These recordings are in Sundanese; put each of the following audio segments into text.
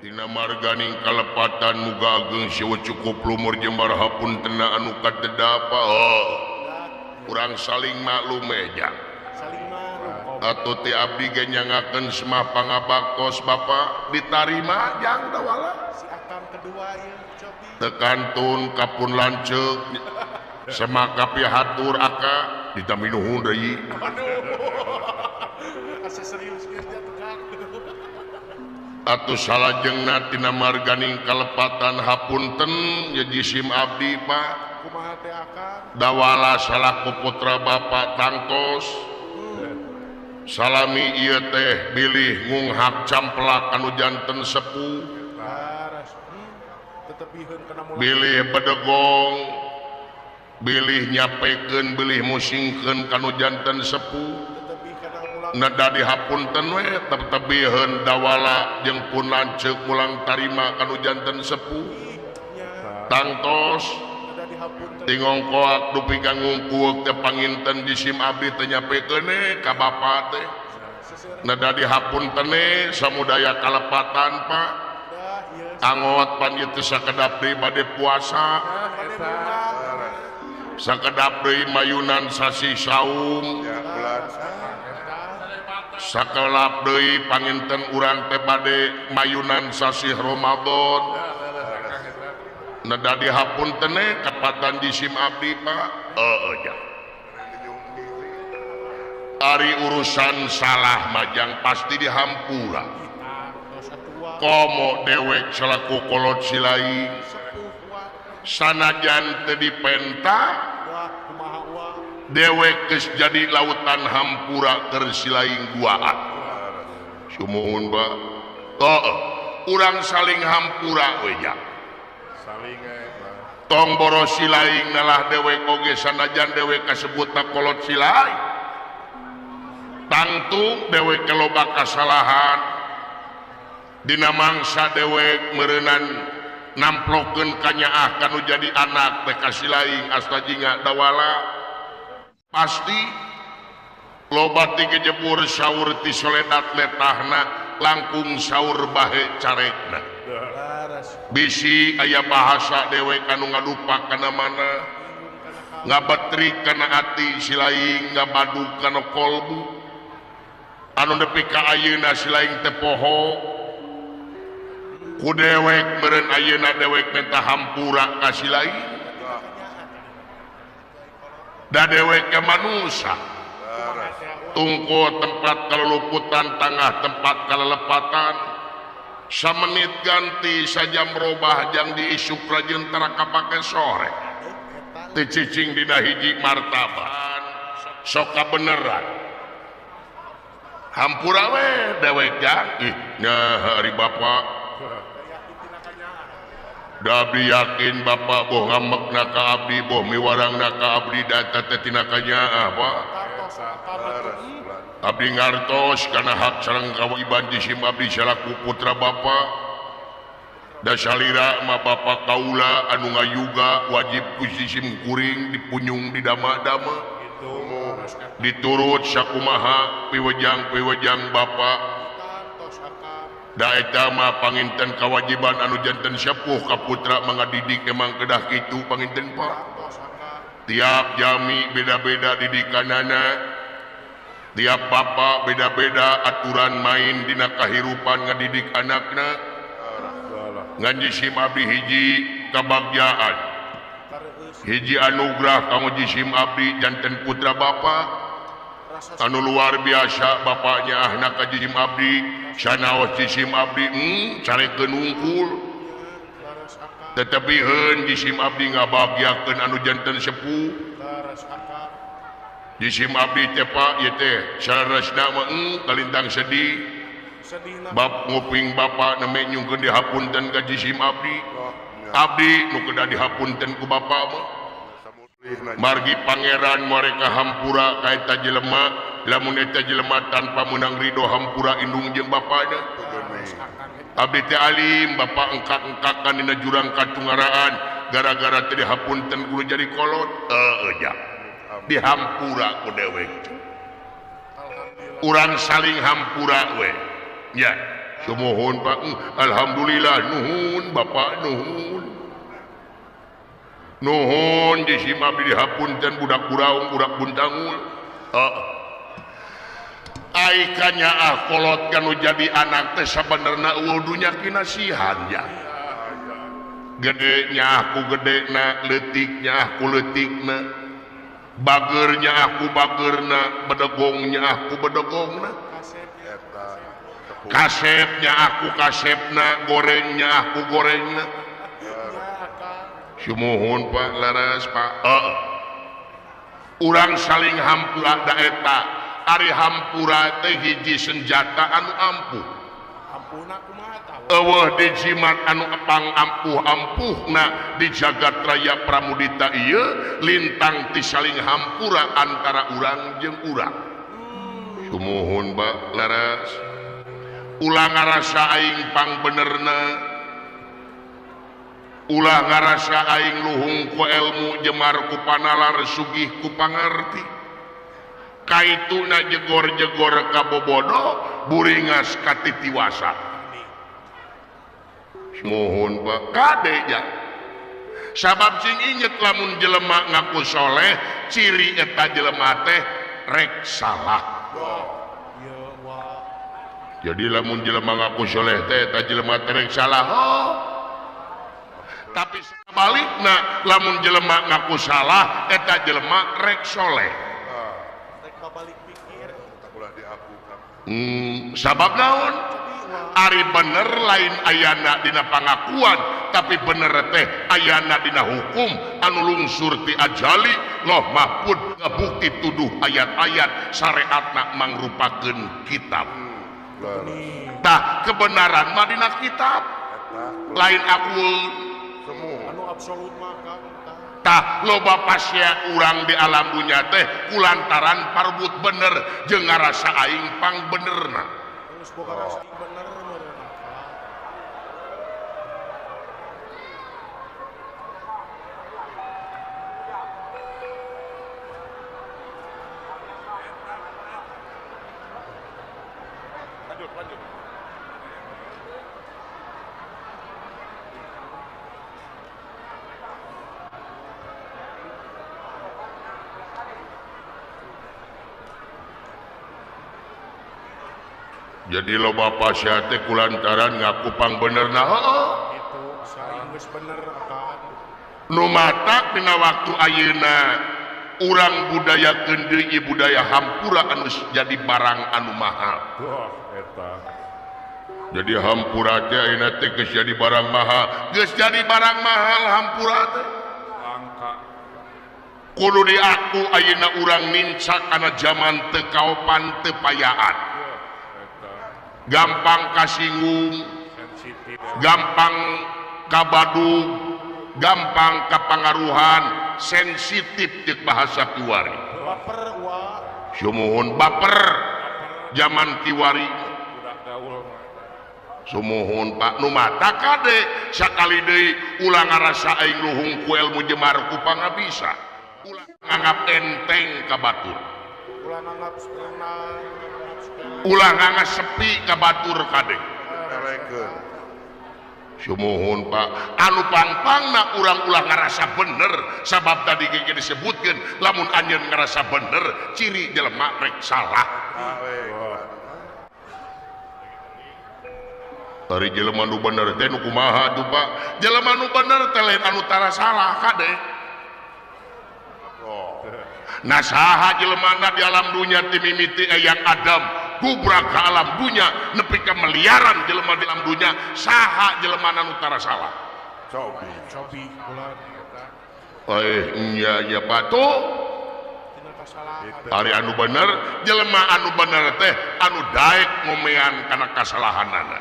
Dina marganing kalepatan muga ageng siwa cukup lumur jembar hapuntena anu katedapa. Oh, urang saling maklum meja. Atuh ti abdi ge nyangakeun semah pangabaktos Bapak ditarima jang dawala. Si akang kedua ieu cobi. Tekantun kapun lanceuk semak kapihatur aka ditaminuhun deui. Aduh. Asa serius geus nya tukang. Atuh salajengna tina marganing kalepatan hapunten ye jisim abdi Pak. Kumaha teh akang? Dawala salaku putra Bapak tangtos. Salami ieu teh bilih ngunghak camplak anu janten sepuh. Bilih bedegong, bilih nyapekeun, bilih musingkeun kanu janten sepuh. Neda dihapunten we tetebiheun dawala jeung pun lanceuk mulang tarima kanu janten sepuh. Tangtos tingongkoak dupi ka ngungkuweuk teh panginten jisim abdi teh nyapekeun ka bapa teh. Neda dihapuntene samudaya kalepatan Pak. Angot pan ieu teh sakedap deui bade puasa. Sakedap deui mayunan sasih saum. Sakelap deui panginten urang teh bade mayunan sasih Ramadan. Neda dihapuntene kalepatan jisim abdi Pak. Heueuh ja. Ari urusan salah majang pasti dihampura. Komo dewek selaku kolot silaing sanajan teu dipenta dewek geus jadi lautan hampura keur silaing duaan. Sumuhun Pak. Heueuh, urang saling hampura we ja. Tong boros silaing nalah dewek oge sanajan dewek kasebutna kolot silaing. Tangtu dewek loba kasalahan. Dina mangsa dewek meureunan namplokeun kanyaah kanu jadi anak teh ka silaing asta jingga dawala. Pasti loba ti gejebur saur ti soledat letahna langkung saur bahe carekna. Bisi aya bahasa dewek anu ngadupa kana mana, ngabetrik kana ati silaing, ngabadug kana kolbu anu nepi ka ayeuna silaing teh poho. Ku dewek meureun ayeuna dewek menta hampura ka silaing. Da dewek ke manusia. Tungku tempat kaluluputan, tangah tempat kalelepatan. Samenit ganti sajam robah jang diisuk rajin tara kapake sore. Teu cicing dina hiji martabat. Sok kabeneran. Hampura we dewek jang. Ih, nya ari bapak. Da abdi yakin bapak boh ngamekna ka abdi, boh miwarangna ka abdi data teh tina kanyaah Pak. Abdi ngartos kana hak sareng kawajiban jisim abdi salaku putra bapak. Da salira mah bapak kaula anu ngayuga wajib ku jisim kuring dipunyung di dama-dama. Diturut sakumaha piwejang-piwejang bapak. Da eta mah panginten kawajiban anu janten sepuh ka putra mangadidik emang kedah kitu panginten Pak. Tiap jami beda-beda didikanana, tiap bapak beda-beda aturan main dina kahirupan ngadidik anakna. Ngan jisim abdi hiji kabagjaan, hiji anugerah kanggo jisim abdi janten putra bapak anu luar biasa bapaknya ahna ka jisim abdi sanaos jisim abdi carekeun wungkul. Tetebiheun jisim abdi ngabagyakeun anu janten sepuh. Jisim abdi teh Pak ieu teh saleresna mah kalintang sedih. Bab nguping bapak neme nyungkeun dihapunten ka jisim abdi. Abdi nu kedah dihapunten ku bapak mah. Margi pangeran mereka hampura ka eta jelema, lamun eta jelema tanpa meunang ridho hampura indung jeung bapana. Abdi teh alim bapak engkak-engkakan dina jurang katungaraan gara-gara teh dihapunten kudu jadi kolot. Heueuh ja. Dihampura ku dewek. Urang saling hampura we. Ya. Sumuhun Pak. Alhamdulillah nuhun Bapak nuhun. Nuhun di sim abdi dihapunten budak buraung budak buntangul. Ai kanyaah kolot kanu jadi anak teh sabenerna eueuh dunya kinasihan ya. Gede nya aku gedena, leutiknya aku leutikna, bageurnya aku bageurna, bedegongnya aku bedegongna. Kasepnya aku kasepna, gorengnya aku gorengna. Sumuhun Pak laras Pak. Urang saling hampura da eta. Ari hampura teh hiji senjata anu ampuh. Eueuh dijimat anu pang ampuh-ampuhna di jagat raya Pramudita ieu lintang ti saling hampura antara urang jeung urang. Sumuhun Pak laras. Ulah ngarasa aing pang benerna. Ulah ngarasa aing luhung ku elmu jemar ku panalar sugih ku pangarti. Kaituna jegor-jegor ka bobodo buringas ka titiwasa. Mohon Pak kade nya. Sabab sing inget lamun jelema ngaku soleh ciri eta jelema teh rek salah. Jadi lamun jelema ngaku soleh teh eta jelema teh rek salah. Oh. Tapi sebalikna lamun jelema ngaku salah eta jelema rek soleh. Sabab naon? Ari bener lain ayana dina pangakuan tapi bener teh ayana dina hukum anu lungsur ti ajali Loh Mahfud ngabukti tuduh ayat-ayat syariatna mangrupakeun kitab. Tah kebenaran mah dina kitab lain aku anu absolut mah. Tah loba pasya urang di alam dunya teh kulantaran parbut bener jeung ngarasa aing pang benerna. Jadi loba pasya teh kulantaran ngaku pang benerna. Heeh. Nu matak dina waktu ayeuna urang budayakeun deui budaya hampura anu jadi barang anu mahal. Eta. Jadi hampura teh ayeuna teh geus jadi barang mahal. Geus jadi barang mahal hampura teh. Langka. Kudu diaku ayeuna urang nincak kana jaman teu kaopan teu payaan. Gampang kasinggung, gampang kabadug, gampang kapangaruhan, sensitif cek bahasa kiwari. Sumuhun baper zaman kiwari. Sumuhun Pak nu mata kade sakali deui ulah ngarasa aing luhung ku elmu jemar ku pangabisa. Ulah nganggap enteng ka batur. Ulah nganggap sepi ka batur kade. Sumuhun Pak anu pangpangna urang ulah ngarasa bener sabab tadi ge disebutkeun lamun anjeun ngarasa bener ciri jelema rek salah. Ari jelema nu bener teh nu kumaha tuh Pak? Jelema nu bener teh lain anu tara salah kade. Nah saha jelemana di alam dunya ti mimiti eyang Adam gubrak ke alam dunya nepi ka miliaran jelema di alam dunya saha jelemana nu tara salah. Cobi cobi ulah eta. Nya nya patuh. Ari anu bener jelema anu bener teh anu daek ngomean kana kasalahanana.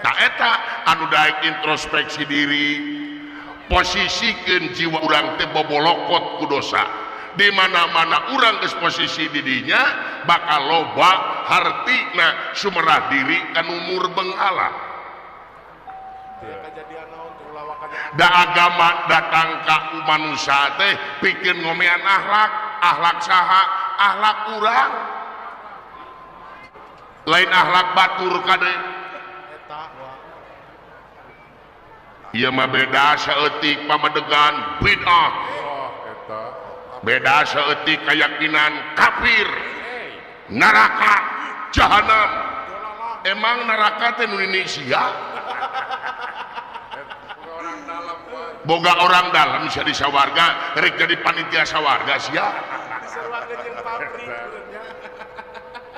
Eta eta anu daek introspeksi diri posisikeun jiwa urang teh bobolokot ku dosa. Di mana-mana urang geus posisi di dinya bakal loba hartina sumerah diri kanu murbeng Allah. Da agama datang ka manusia teh pikeun ngomean akhlak, akhlak saha, akhlak urang. Lain akhlak batur kade. Ieu mah beda saeutik pamadegan bid'ah. Beda saeutik keyakinan kafir. Neraka jahanam. Emang neraka teh nu Indonesia? Boga orang dalam sia di sawarga, rek jadi panitia sawarga sia.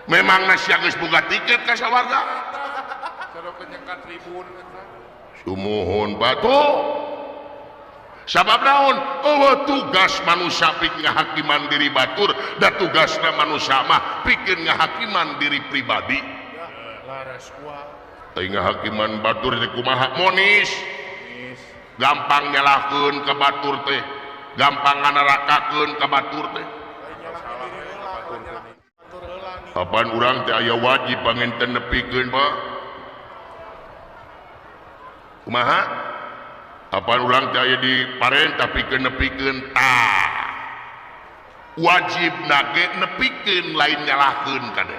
Memang sia geus boga tiket ka sawarga. Sumuhun batu. Sabab naon? Eueuh tugas manusia pikeun ngahakiman diri batur, da tugasna manusia mah pikeun ngahakiman diri pribadi. Teu ngahakiman batur teh kumaha monis. Gampang nyalahkeun ka batur teh, gampang nganarakakeun ka batur teh. Kapan urang teh aya wajib panginten nepikeun Pak? Kumaha? Kapan urang teh aya diparentah pikeun nepikeun tah. Wajibna ge nepikeun lain nyalahkeun kade.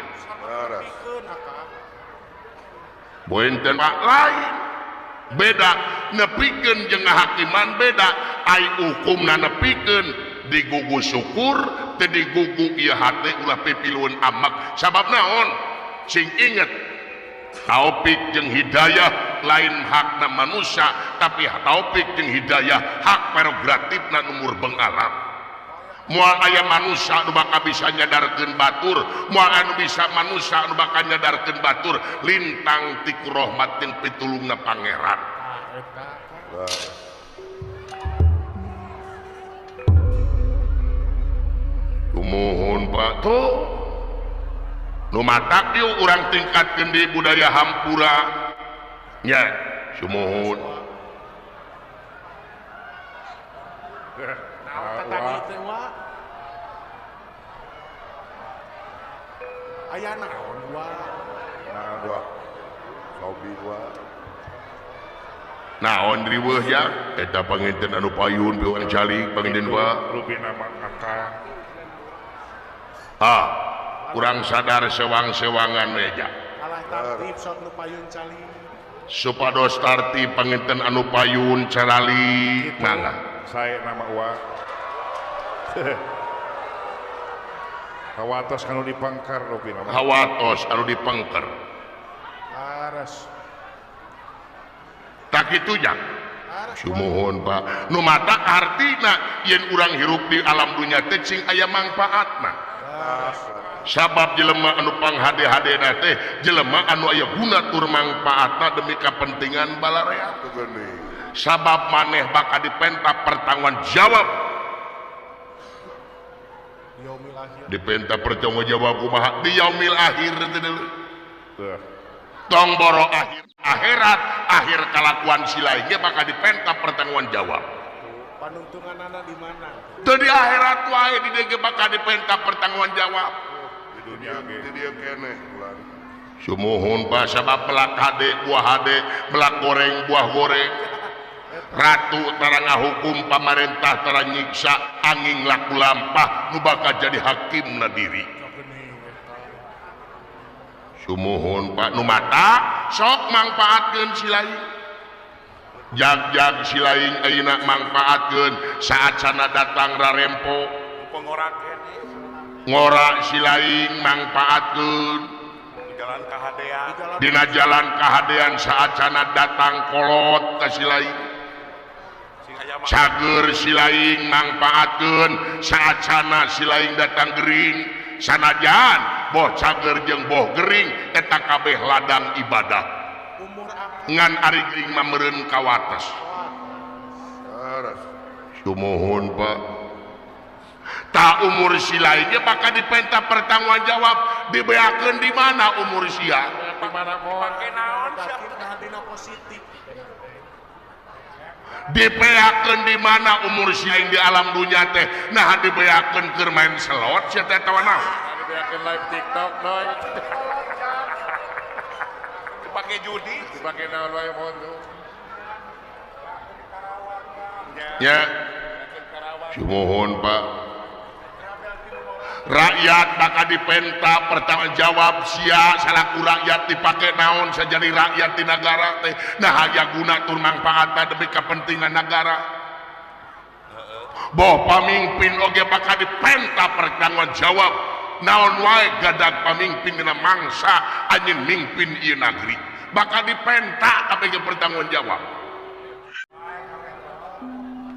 Boenten Pak lain. Beda nepikeun jeung ngahakiman beda. Ai hukumna nepikeun digugu syukur teu digugu ieu hate ulah pipilueun amak. Sabab naon? Sing inget taufik jeung hidayah lain hakna manusia, tapi taufik jeung hidayah hak prerogatifna nu murbeng alam. Moal aya manusia nu bakal bisa nyadarkeun batur, moal anu bisa manusia nu bakal nyadarkeun batur lintang ti rahmat jeung pitulungna Pangeran. Sumuhun Pak tuh nu matak yuk urang tingkatkeun di budaya hampura nya sumuhun. Aya naon wa? Naon wa? Sobi wa. Naon riweuh ya? Eta panginten anu payun piwang calik panginten wa. Rupina mah akang. Ha, kurang sadar sewang-sewangan meja. Alah tartib sok nu payun calik. Supados tartib panginten anu payun caralik mangga. Sae nama wa. Hawatos anu dipengker rupina. Hawatos anu dipengker. Aras. Tak kitu nya. Sumuhun Pak. Nu matak artina yen urang hirup di alam dunya teh cing aya mangpaatna. Sabab jelema anu panghade-hadena teh jelema anu aya guna tur mangpaatna demi kepentingan balarea. Sabab maneh bakal dipenta pertanggungan jawab. Dipenta pertanggung jawab kumaha di yaumil akhir teh deuleu. Tong boro akhir akhirat, akhir kalakuan si lain ge bakal dipenta pertanggungan jawab. Panungtunganana di mana? Teu di akhirat wae di dieu ge bakal dipenta pertanggungan jawab. Di dunia ge di dieu keneh ulah. Sumuhun Pak sabab melak hade buah hade, melak goreng buah goreng. Ratu tara ngahukum pamarentah tara nyiksa angin laku lampah nu bakal jadi hakimna diri. Sumuhun Pak nu mata sok mangpaatkeun si lain. Jag-jag si lain ayeuna mangpaatkeun saat sana datang rarempo. Ngora si lain mangpaatkeun dina jalan kahadean saat sana datang kolot ka si lain. Cager si lain mangpaatkeun saat sana si lain datang gering. Sanajan boh cager jeung boh gering eta kabeh ladang ibadah. Ngan ari gering mah meureun kawates. Sumuhun Pak. Ta umur si lain ge bakal dipenta pertanggungan jawab dibeakeun di mana umur sia? Di mana moal? Dipake naon sia? Positif. Dibeakeun di mana umur sia di alam dunya teh? Nah dibeakeun keur main slot sia teh tawa naon? Dibeakeun live TikTok noy. Dipake judi, dipake naon wae mohon tuh. Ya. Sumuhun Pak. Rakyat bakal dipenta pertanggung jawab sia salaku rakyat dipake naon sajadi rakyat di negara teh nah aya guna tur mangpaatna demi kepentingan negara. Boh pamimpin oge bakal dipenta pertanggung jawab naon wae gadag pamimpin dina mangsa anjeun mimpin ieu nagri bakal dipenta kabeh pertanggung jawab.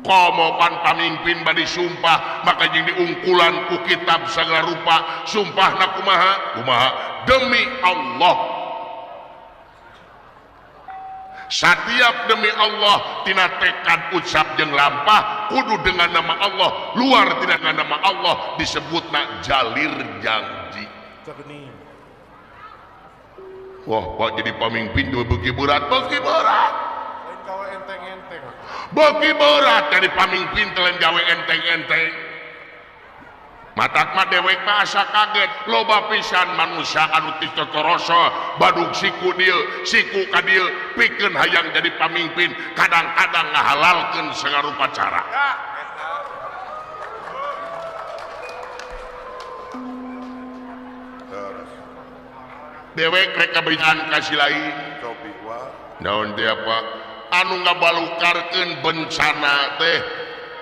Komo pan pamimpin badi sumpah maka jeung diungkulan ku kitab sagala rupa sumpahna kumaha kumaha demi Allah. Satiap demi Allah tina tekad ucap jeung lampah kudu dengan nama Allah, luar tina dengan nama Allah disebutna jalir janji. Wah Pak jadi pamimpin tuh beuki berat, beuki berat. Beuki berat dari pamimpin telen gawe enteng-enteng. Matak mah dewek mah asa kaget loba pisan manusia anu teu toroso badug siku dieu siku ka dieu pikeun hayang jadi pamimpin kadang-kadang ngahalalkeun sagarupa cara. Dewek rek kabejaan ka si lain. Naon teh apa? Anu ngabalukarkeun bencana teh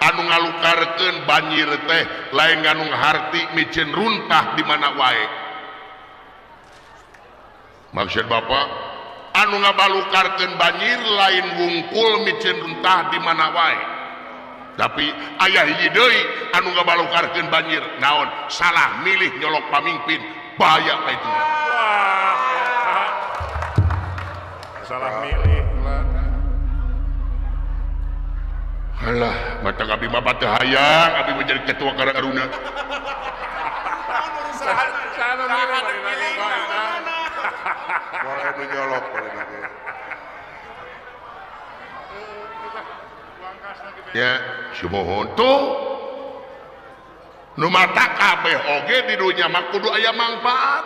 anu ngalukarkeun banjir teh lain nganu harti miceun runtah di mana wae. Maksud Bapak anu ngabalukarkeun banjir lain wungkul miceun runtah di mana wae. Tapi aya hiji deui anu ngabalukarkeun banjir naon salah milih nyolok pamimpin bahaya ka itu. Salah milih. Alah, mata abdi mah teu hayang abdi menjadi ketua Karang Taruna. Ya, sumuhun tuh. Nu mata kabeh oge di dunya mah kudu aya mangfaat.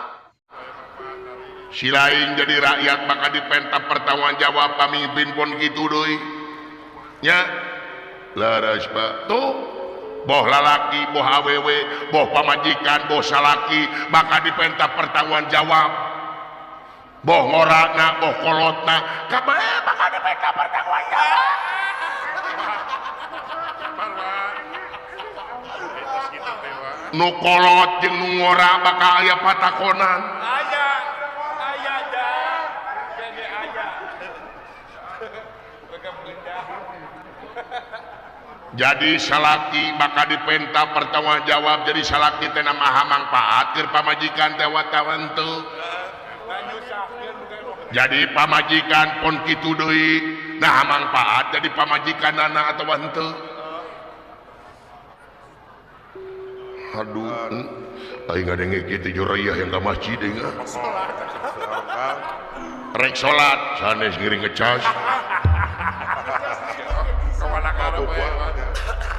Si lain jadi rakyat maka dipenta pertanggungan jawab pamimpin pun kitu deui. Nya laras Pak tuh boh lalaki boh awewe boh pamajikan boh salaki maka dipenta pertanggungan jawab boh ngorana boh kolotna kabeh maka dipenta pertanggungan jawab. Nu kolot jeung nu ngora bakal aya patakonan. Aya aya da jadi aya. Jadi salaki maka dipenta pertanggung jawab jadi salaki teh maha mangfaat keur pamajikan teh watawan teu. Jadi pamajikan pon kitu deui nah mangfaat jadi pamajikanana atawa henteu. Aduh, aing ngadenge kitu jurayah yang ka masjid deui. Rek salat sanes ngiring ngecas.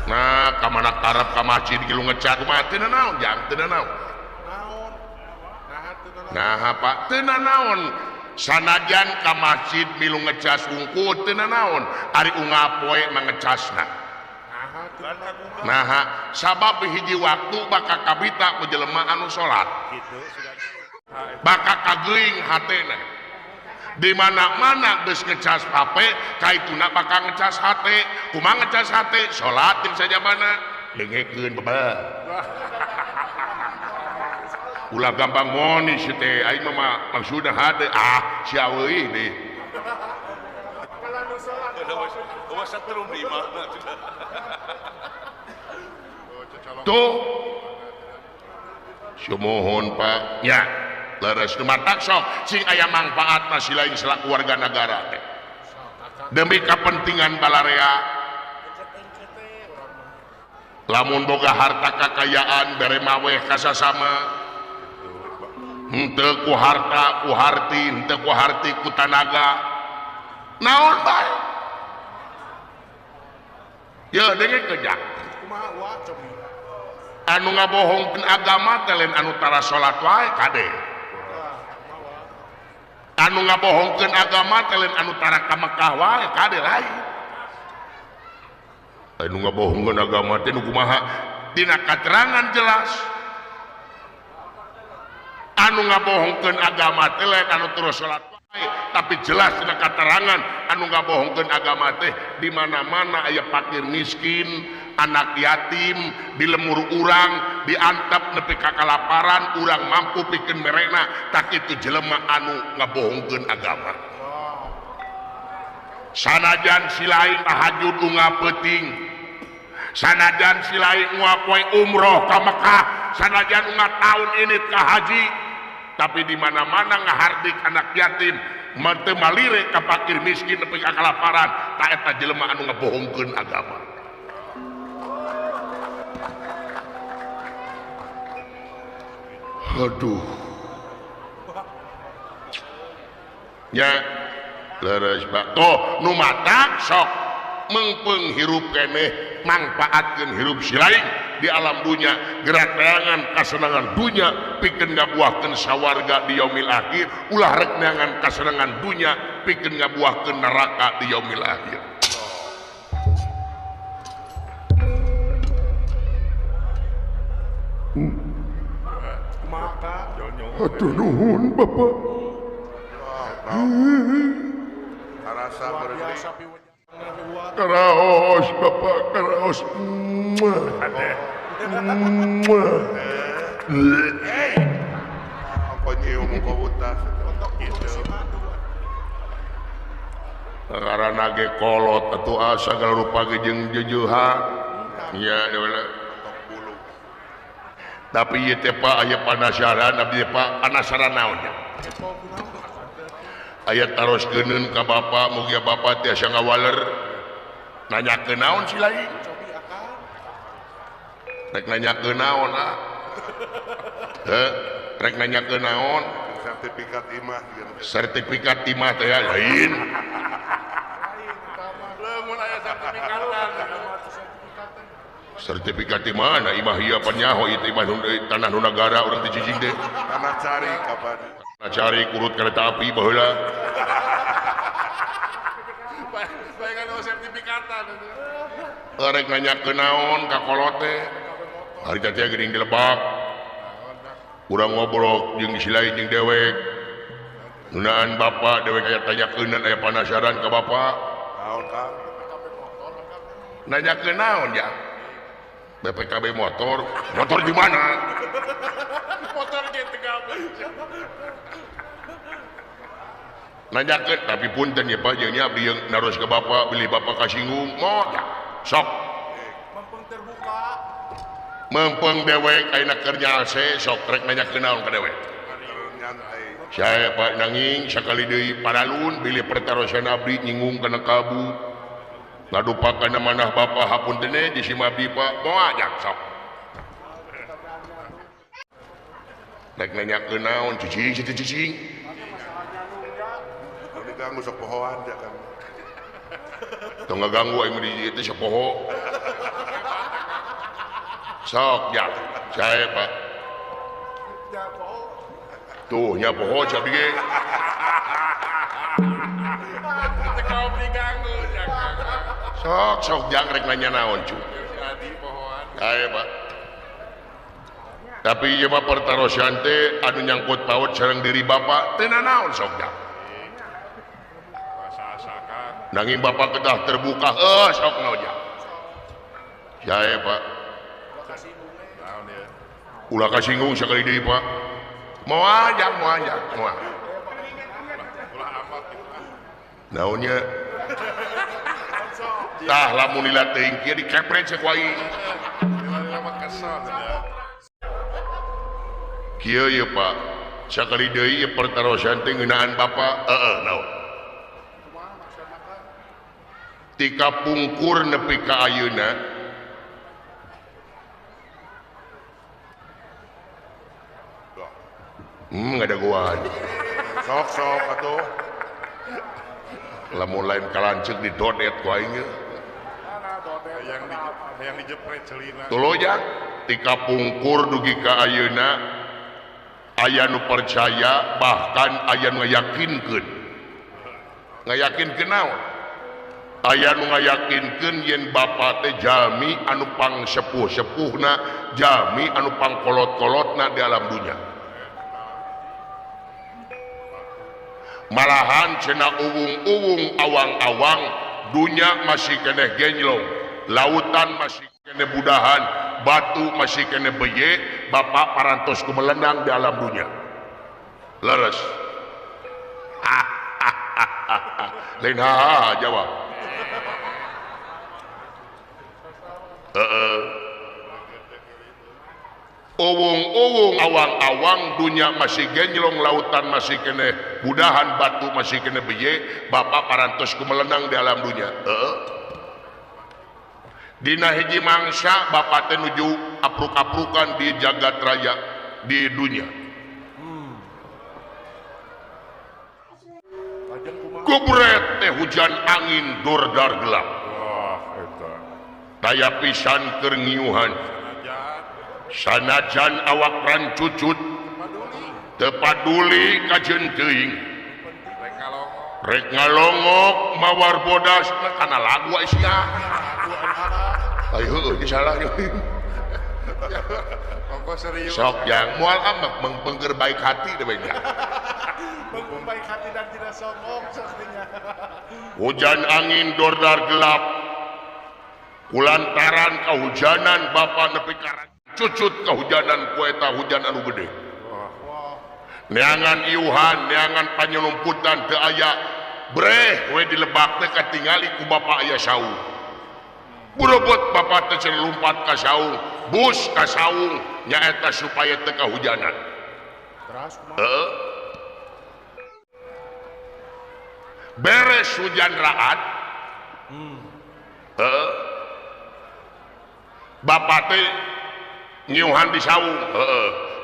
Nah, ka mana karep ka masjid kilu ngecas kumaha teu naon jang teu naon. Nah, Pak teu naon sanajan ka masjid milu ngecas wungkul teu naon ari unggal poe mah ngecasna. Nah, sabab hiji waktu bakal kabita ku jelema anu salat. Bakal kageuing hatena. Di mana-mana geus ngecas HP, kaituna bakal ngecas hate. Kumaha ngecas hate? Salat jeung sajabana. Dengekeun bebeh. Ulah gampang monis teh, aing mah maksudna hade ah sia euy deh. Tuh. Sumuhun Pak. Ya. Leres nu matak sok sing aya mangfaatna si lain selaku warga negara teh. Demi kepentingan balarea. Lamun boga harta kakayaan bere maweh ka sasama. Henteu ku harta ku harti, henteu ku harti ku tanaga. Naon bae? Ya dengekeun jak. Anu ngabohongkeun agama teh lain anu tara salat wae kade. Anu ngabohongkeun agama teh lain anu tara ka Mekah wae kade lain. Anu ngabohongkeun agama teh nu kumaha? Dina katerangan jelas. Anu ngabohongkeun agama teh lain anu terus salat wae, tapi jelas dina katerangan anu ngabohongkeun agama teh di mana-mana aya fakir miskin, anak yatim, di lemur urang, diantep nepi ka kalaparan, urang mampu pikeun merena, tak itu jelema anu ngabohongkeun agama. Sanajan si lain tahajud unga peuting, sanajan si lain unga poe umroh ka Mekah, sanajan unga taun ini ka haji, tapi di mana-mana ngahardik anak yatim, teu malire ka fakir miskin nepi ka kalaparan, ta eta jelema anu ngabohongkeun agama. Aduh. Ya leres Pak. Toh nu matak sok mengpeung hirup keneh mangpaatkeun hirup si lain di alam dunya, gerak neangan kasenangan dunya pikeun ngabuahkeun sawarga di yaumil akhir, ulah rek neangan kasenangan dunya pikeun ngabuahkeun neraka di yaumil akhir. Aduh nuhun Bapak. Karaos Bapak, karaos. Karena ge kolot atuh asa segala rupa ge jeung jeujuhan. Nya tapi ieu teh Pak aya panasaran abdi Pak, panasaran naon nya? Aya taroskeun ka Bapak, mugia Bapak tiasa ngawaler. Nanyakeun naon si lain? Rek nanyakeun naon ah? Heuh, rek nanyakeun naon? Sertifikat imah. Sertifikat imah teh lain. Lamun aya sertifikatan. Sertifikat di mana? Imah ieu apa nyaho ieu imah tanah nu nagara urang teh cicing teh. Tanah cari kapan? Tanah cari kurut kereta api baheula. Bayangan nu sertifikatan. Rek nanyakeun naon ka kolot teh? Hari teh geuning di lebak. Urang ngobrol jeung si lain jeung dewek. Ngeunaan bapak dewek aya tanyakeun aya panasaran ka bapak. Naon Kang? Nanyakeun naon ya? BPKB motor, motor di mana? Motor ge tegal. Nanyakeun tapi punten ya Pak jeung nya abdi jeung naros ka bapak, bilih bapak kasinggung, moal sok. Mempeng terbuka. Mempeng dewek ayeuna keur nyalse sok rek nanyakeun naon ka dewek. Saya Pak nanging sakali deui paralun bilih pertarosan abdi nyinggung kana kabu. Ngadupakan manah bapak hapunten di sim abdi Pak, moal jang sok. Rek nanyakeun naon cicing cicing cicing. Diganggu sok pohoan ja kan. Tong ngaganggu aing di dieu teh sok poho. Sok jang, saya Pak. Tuh nya poho abdi ge. Sok sok jang rek nanya naon cu. Ayo Pak. Tapi ieu mah pertarosan teh anu nyangkut paut sareng diri bapak teu nanaon sok jang. Nanging bapak kedah terbuka heuh sok naon jang. Jae Pak. Ulah kasinggung sakali deui Pak. Moal jang moal jang moal. Naonnya? Tah lamun lila teuing kieu dikepret cek wae. Kieu ye Pak, sakali deui ieu pertarosan teh ngeunaan bapak, heeh naon. Tika pungkur nepi ka ayeuna ngadagoan. Sok-sok atuh. Lamun lain kalanceuk didodet ku aing ge. Yang dijepret celina. Tuluy jang tika pungkur dugi ka ayeuna aya nu percaya bahkan aya nu ngayakinkeun. Ngayakinkeun naon? Aya nu ngayakinkeun yen bapa teh jalmi anu pang sepuh-sepuhna, jalmi anu pang kolot-kolotna di alam dunya. Malahan cenah uwung-uwung awang-awang dunya masih keneh genjlong, lautan masih keneh budahan, batu masih keneh beye, bapak parantos kumelenang di alam dunia. Leres. Lain ha jawab. Uwung-uwung awang-awang dunia masih genjlong, lautan masih keneh budahan, batu masih keneh beye, bapak parantos kumelenang di alam dunia. Dina hiji mangsa bapak teh nuju apruk-aprukan di jagat raya di dunia. Kubret teh hujan angin dordar gelap. Taya pisan keur ngiuhan. Sanajan awak rancucut teu paduli kajeun teuing. Rek ngalongok mawar bodas kana lagu sia. Ayo heueuh salah serius. Sok yang moal amak mengpengker baik hati deh banyak. Baik hati dan tidak sombong soknya. Hujan angin dordar gelap. Kulantaran kehujanan bapak nepi karang cucut kehujanan kueta hujan anu gede. Neangan iuhan, neangan panyelumputan teu aya breh we dilebak teh katingali ku bapak aya saung. Burobot bapak teh lumpat ka saung, bus ka saung nyaeta supaya teu kahujanan. Beres hujan raat. Bapak teh nyiuhan di saung.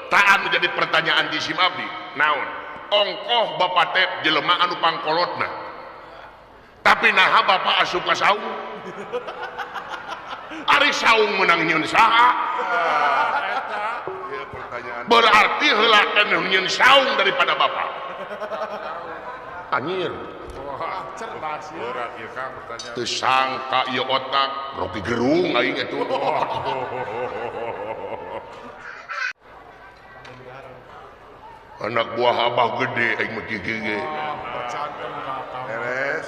Taan menjadi pertanyaan di sim abdi. Naon? Ongkoh bapak teh jelema anu pangkolotna. Tapi naha bapak asup ka saung? Ari saung menang nyieun saha? Berarti heula keneh nyieun saung daripada bapak. Anjir. Cerdas ya. Teu sangka ieu otak Rocky Gerung aing eta. Anak buah abah gede aing mah gege. Beres.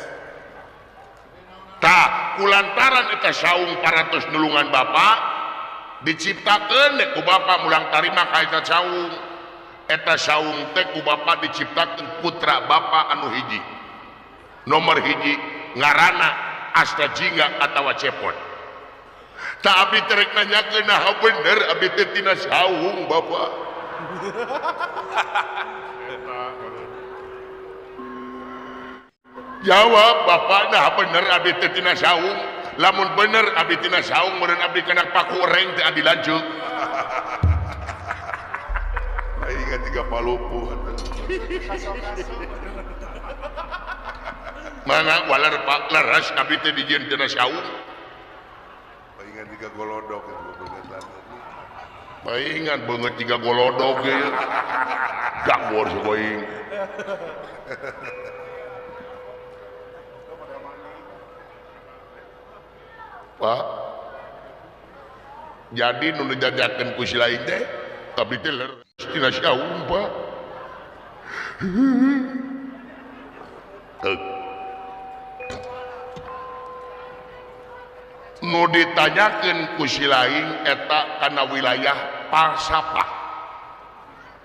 Tah kulantaran eta saung parantos nulungan bapak diciptakeun ku bapak mulang tarima ka eta saung. Eta saung teh ku bapak diciptakeun putra bapak anu hiji. Nomor hiji ngarana Asta Jingga atawa Cepot. Tak abdi terek nanyakeun naha bener abdi teh tina saung bapak. Jawab bapak nah bener abdi teh tina saung. Lamun bener abdi tina saung meureun abdi kana paku reng teh abdi lanjut. Aing tiga palupuh. Mana walar pak leres abdi teh dijieun tina saung. Paingan tiga golodok itu beungeut lanjut. Paingan beungeut tiga golodok ge. Gabor saeuing. Pak. Jadi nu dijajakeun ku si lain teh abdi teh leres tina saung, Pak. Nu ditanyakeun ku si lain eta kana wilayah falsafah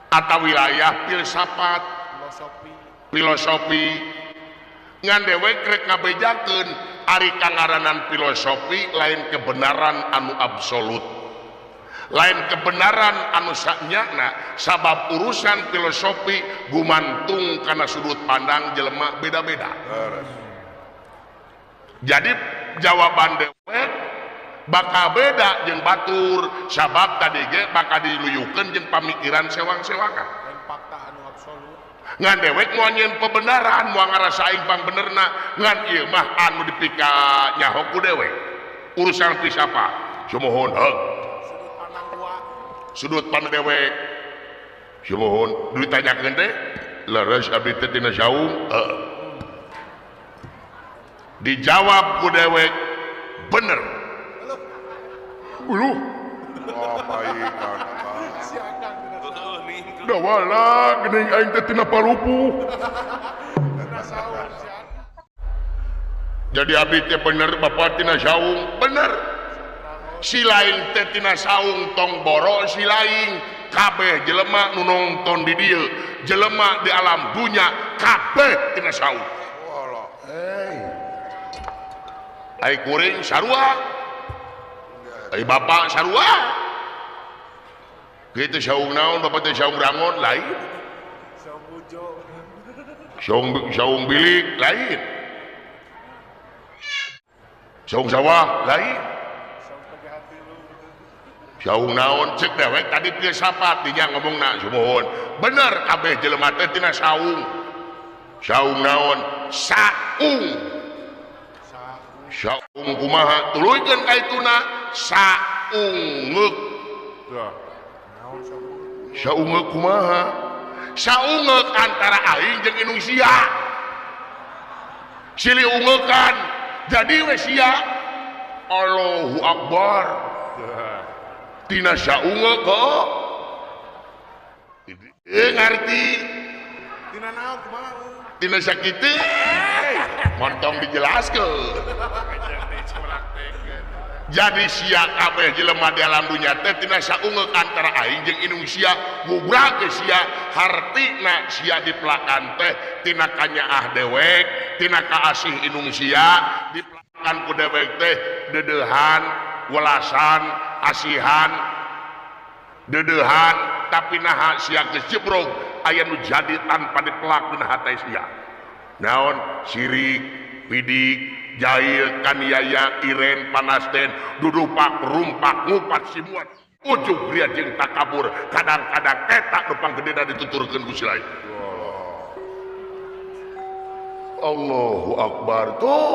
atau wilayah filsafat filosofi. Ngan dewek rek ngabejakeun ari kangaranan filosofi lain kebenaran anu absolut, lain kebenaran anu sanyana, sabab urusan filosofi gumantung kana sudut pandang jelema beda-beda. Jadi jawaban dewek bakal beda jeung batur, sabab tadi ge bakal diluyukeun jeung pamikiran sewang-sewangan. Fakta anu absolut. Ngan dewek moal nyieun pembenaran, moal ngarasa aing pangbenerna, ngan ieu mah anu dipika nyaho ku dewek. Urusan filsafat, sumuhun heug. Sudut pandang dua. Sudut pandang dewek. Sumuhun ditanyakeun teh leres abdi teh tina saung. Heeh. Dijawab ku dewek bener. Uluh. Oh, paingan. Dawala geuning aing teh tina palupuh. Jadi abdi teh bener bapak tina saung bener. Si lain teh tina saung tong boro si lain kabeh jelema nu nonton di dieu, jelema di alam dunya kabeh tina saung. Hey. Ai kuring sarua. Ai bapak sarua. Kitu saung naon bapak teh saung rangon lain. Saung bujo. Saung bilik lain. Saung sawah lain. Saung naon cek dewek tadi filsafat dinya ngomongna sumuhun. Bener kabeh jelema teh tina saung. Saung naon? Saung. Saung kumaha? Tuluykeun ka ituna saungeuk. Saungeuk kumaha? Saungeuk antara aing jeung indung sia. Silih ungekan. Jadi we sia. Allahu Akbar. Tina saungeuk kok. Ngarti. Tina naon kumaha? Tina sakitu. Montong dijelaskeun. Jadi sia kabeh jelema di alam dunya teh tina saungeuk antara aing jeung indung sia, gubrak sia, hartina sia dipelakan teh tina kanyaah dewek, tina kaasih indung sia, dipelakan ku dewek teh deudeuhan, welasan, asihan, deudeuhan, tapi naha sia geus jebrog aya nu jadi tanpa dipelak dina hate sia. Naon sirik, pidik, jahil, kaniaya, iren, panasten, dudupak, rumpak, ngupat, simuat, ujug ria jeung takabur, kadang-kadang eta nu panggedena dituturkeun ku si lain. Allahu Akbar tuh.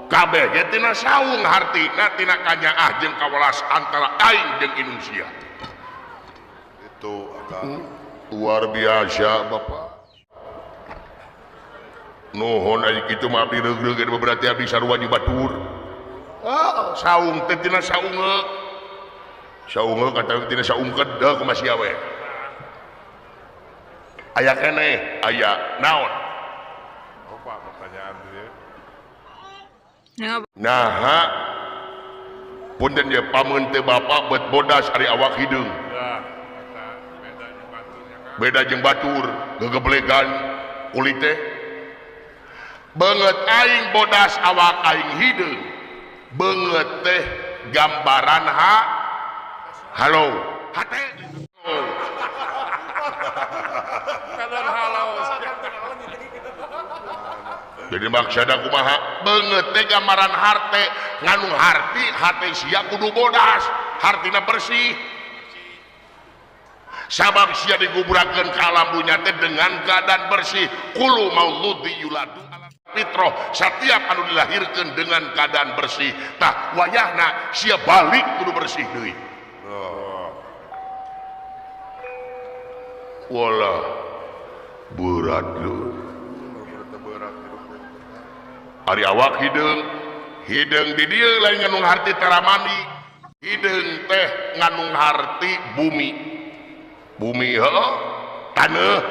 Kabeh ge tina saung hartina tina kanyaah jeung kawelas antara aing jeung indung sia. Itu akang. Luar biasa Bapak. Nuhun aya kitu mah abdi reugreug berarti abdi sarua di batur. Oh, saung teh tina saungeuk. Saungeuk kata tina saungkeud deuh kumaha sia we. Aya keneh, aya naon? Opa pertanyaan teh. Naha punten ye pameun teh bapak bet bodas ari awak hideung. Beda jeung batur, gegeblegan kulit teh. Banget aing bodas awak aing hideung. Banget teh gambaran ha halo hate. Kadar halo. Jadi maksudna kumaha? Banget teh gambaran harte, nganu harti hate sia kudu bodas, hartina bersih. Sabab sia digubrakeun ka alam dunya teh dengan keadaan bersih. Kulu mauludi yuladu fitroh, setiap anu dilahirkan dengan keadaan bersih, tah wayahna sia balik kudu bersih deui. Walah berat lho. Ari awak hideung, hideung di dieu lain ngandung harti taramani, hideung teh ngandung harti bumi. Bumi heuh, taneuh.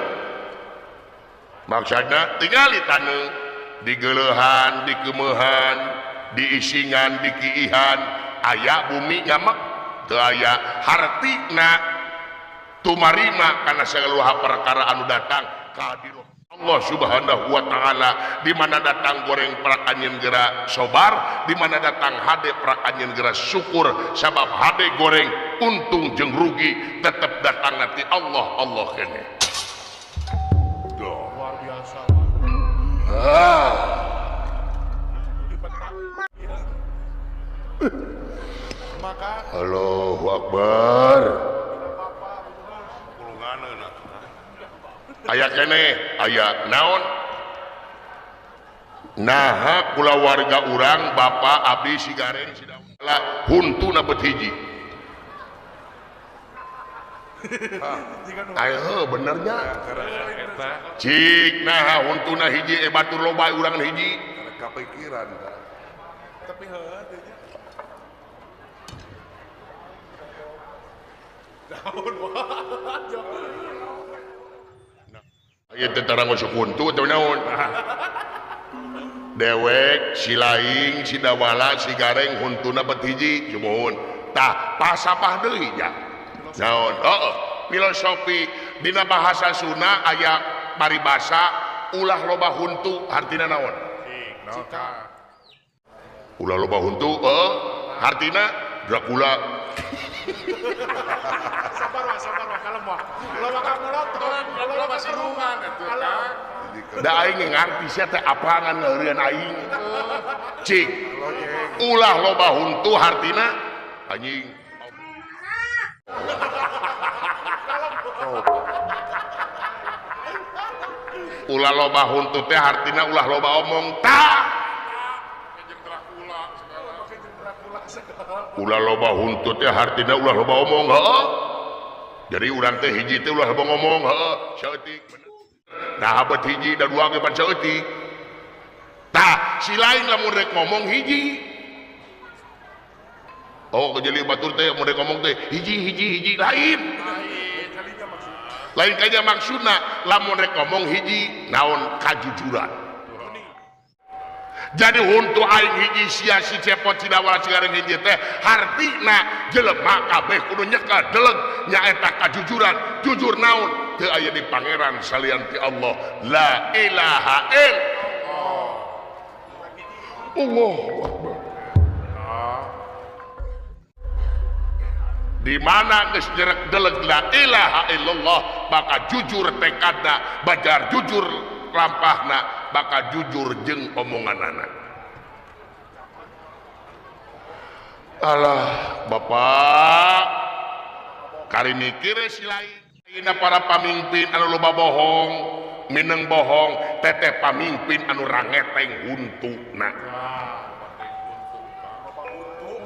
Maksudna tingali taneuh. Digeleuhan, dikemeuhan, diisingan, dikiihan, aya bumi nyamek teu aya hartina tumarima kana sagala perkara anu datang ka Allah Subhanahu wa taala. Di mana datang goreng prak anjeun geura sobar, di mana datang hade prak anjeun geura syukur, sabab hade goreng untung jeung rugi tetep datang nanti Allah Allah keneh. Luar biasa. Ah. Maka Allahu Akbar. Aya keneh, aya naon? Naha kulawarga urang bapak abdi sigaren sidawala huntuna bet hiji. Ayo benernya. Cik naha huntuna hiji batur loba urang hiji. Kepikiran. Tapi heuh teh nya. Daun aya teh tarang masuk huntu atau naon? Dewek si laing si dawala si gareng huntuna bet hiji sumuhun. Tah pasapah deui nya. Naon? Heeh. Filosofi dina bahasa Sunda aya paribasa ulah loba huntu hartina naon? Ulah loba huntu heeh hartina Dracula. Sabar wah, kalem wah. Loba kamulotot, loba siluman atuh Kang. Da aing ngarti sia teh apangan ngeureun aing. Cik. Ulah loba huntu hartina anjing. Ulah loba huntu teh hartina ulah loba omong tah. Ulah loba huntu teh hartina ulah loba omong heuh. Jadi urang teh hiji teh ulah loba ngomong heuh saeutik. Nah bet hiji da dua ge pan saeutik. Tah si lain lamun rek ngomong hiji. Oh jadi batur teh mun rek ngomong teh hiji hiji hiji lain. Lain kayaknya maksudna lamun rek ngomong hiji naon kajujuran. Jadi huntu aing hiji sia si cepot si dawala si gareng hiji teh hartina jelema kabeh kudu nyekel deleg nyaeta kajujuran. Jujur naon teu aya di pangeran salian ti Allah la ilaha illallah. Allahu akbar. Di mana geus jerek deleg la ilaha illallah maka jujur tekadna, bajar jujur lampahna, bakal jujur jeung omonganana. Alah bapak kari mikir si lain dina para pamimpin anu loba bohong, mineng bohong, teteh pamimpin anu rangeteng huntuna.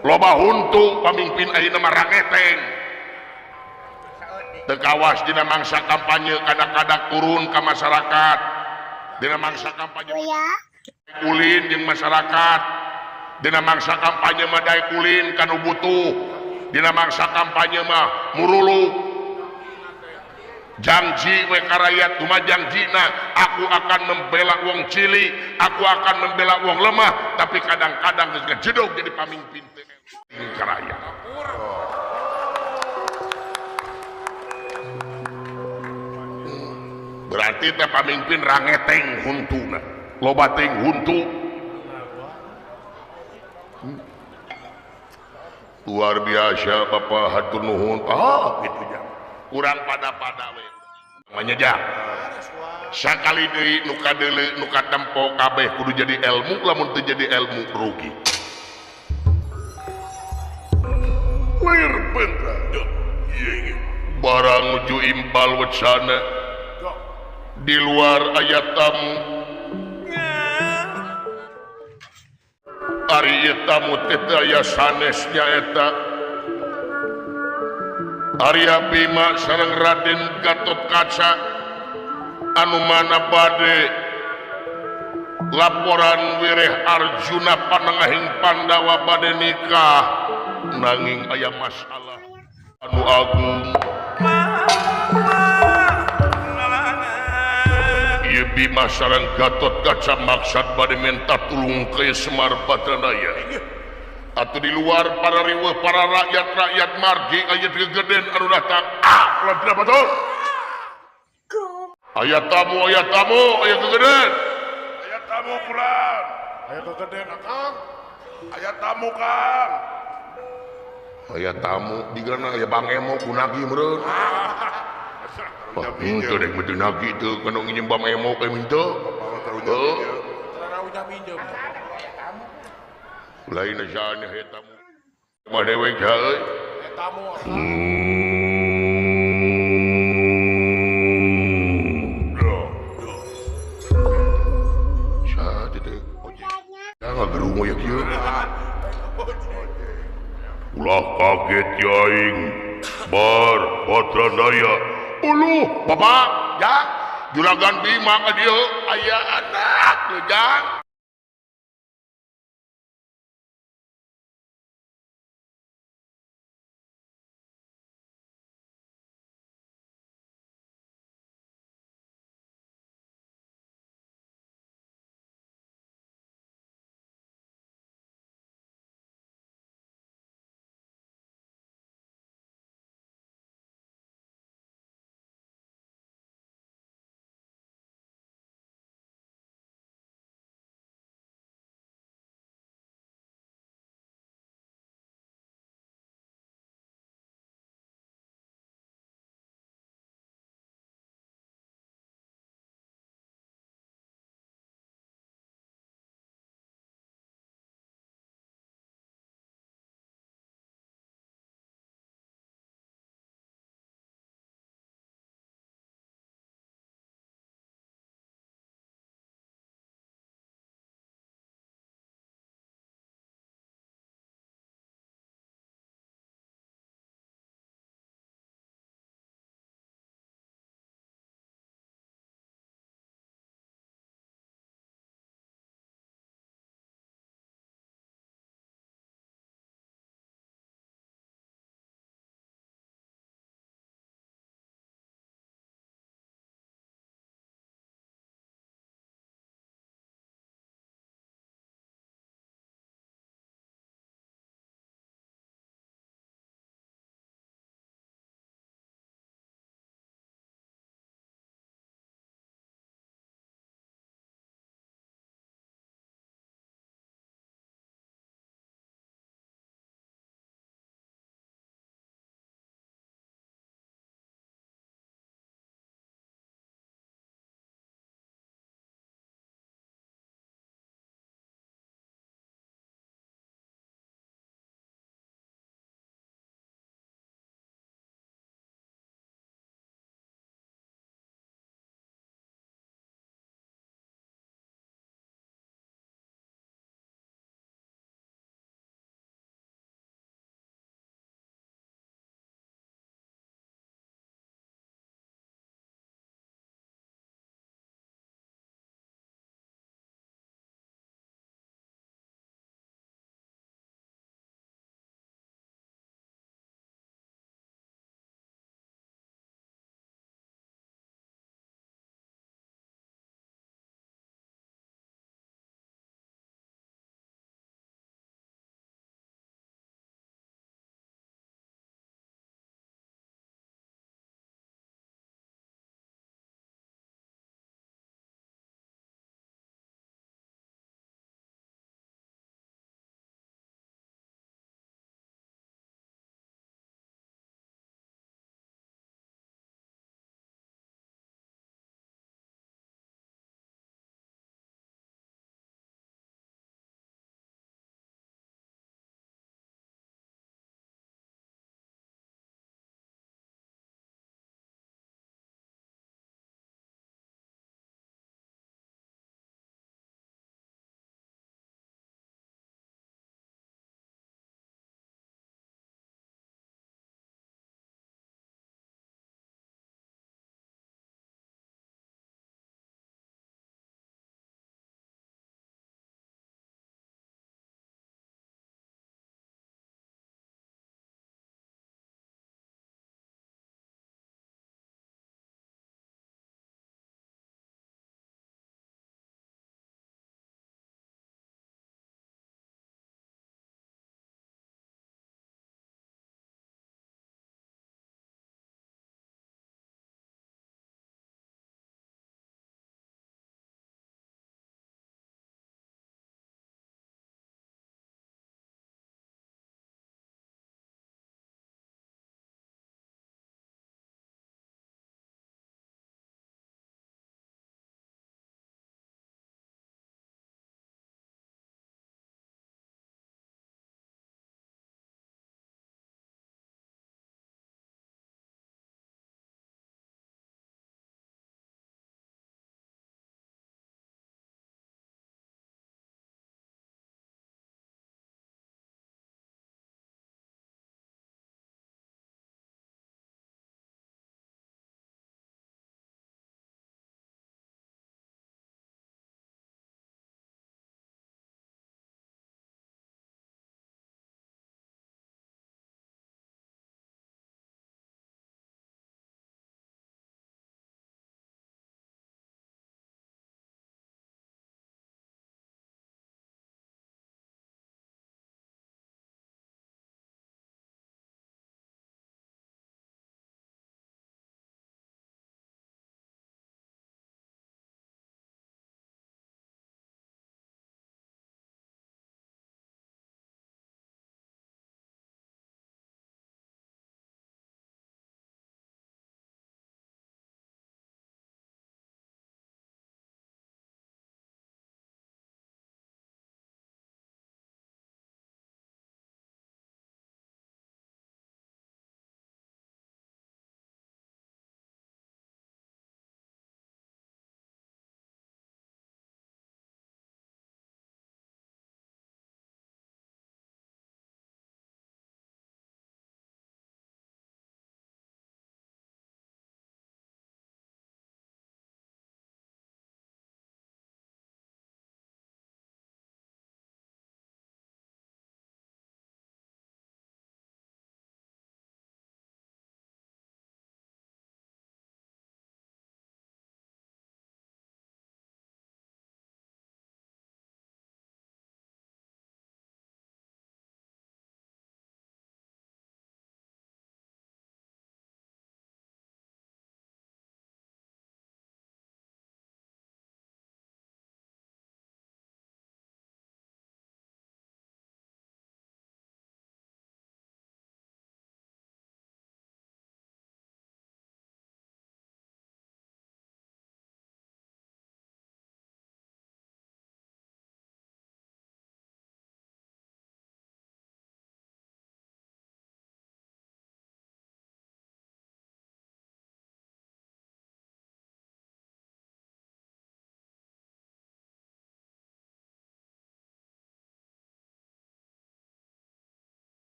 Loba huntu pamimpin ayeuna mah rangeteng. Teu kawas dina mangsa kampanye kadang-kadang turun ka masyarakat. Dina mangsa kampanye ulin jeung masyarakat. Dina mangsa kampanye mah daek ulin ka nu butuh. Dina mangsa kampanye mah muruluk. Janji we ka rakyat kumaha janjina, aku akan membela wong cilik, aku akan membela wong lemah, tapi kadang-kadang geus ngejedog jadi pamimpin teh ka rakyat. Berarti teh pamimpin rangeteng huntuna, loba teuing huntu. Luar biasa Bapak hatur nuhun. Ah kitu nya. Kurang pada-pada we. Namanya jang. Sakali deui nu kadeuleu nu katempo kabeh kudu jadi ilmu, lamun teu jadi ilmu rugi. Lir bentra. Barang nuju imbal wacana di luar aya tamu. Ari ieu tamu teh aya sanes nyaeta Arya Bima sareng Raden Gatotkaca anu mana bade laporan wireh Arjuna panengahing Pandawa bade nikah nanging aya masalah anu agung. Ieu Bima sareng Gatotkaca maksad bade minta tulung ka Semar Badranaya. Atau di luar para riweuh para rakyat-rakyat margi aya gegeden anu datang. Ah, ulah tidak betul. Aya tamu, aya tamu, aya gegeden. Aya tamu kurang. Aya gegeden akang. Aya tamu Kang. Aya tamu digana aya Bang Emo kunagi meureun. Wah, henteu dek meuteun nagi teu kana nginjem Bang Emo ka henteu. Heuh. Minjem. Lain aja aya tamu. Mah dewek euy. Aya tamu. Saha teh ojek. Ngagerungu ya kieu. Ulah kaget ya aing. Bar Badranaya. Uluh, Bapak, ya. Juragan Bima ka dieu aya anak teu jang.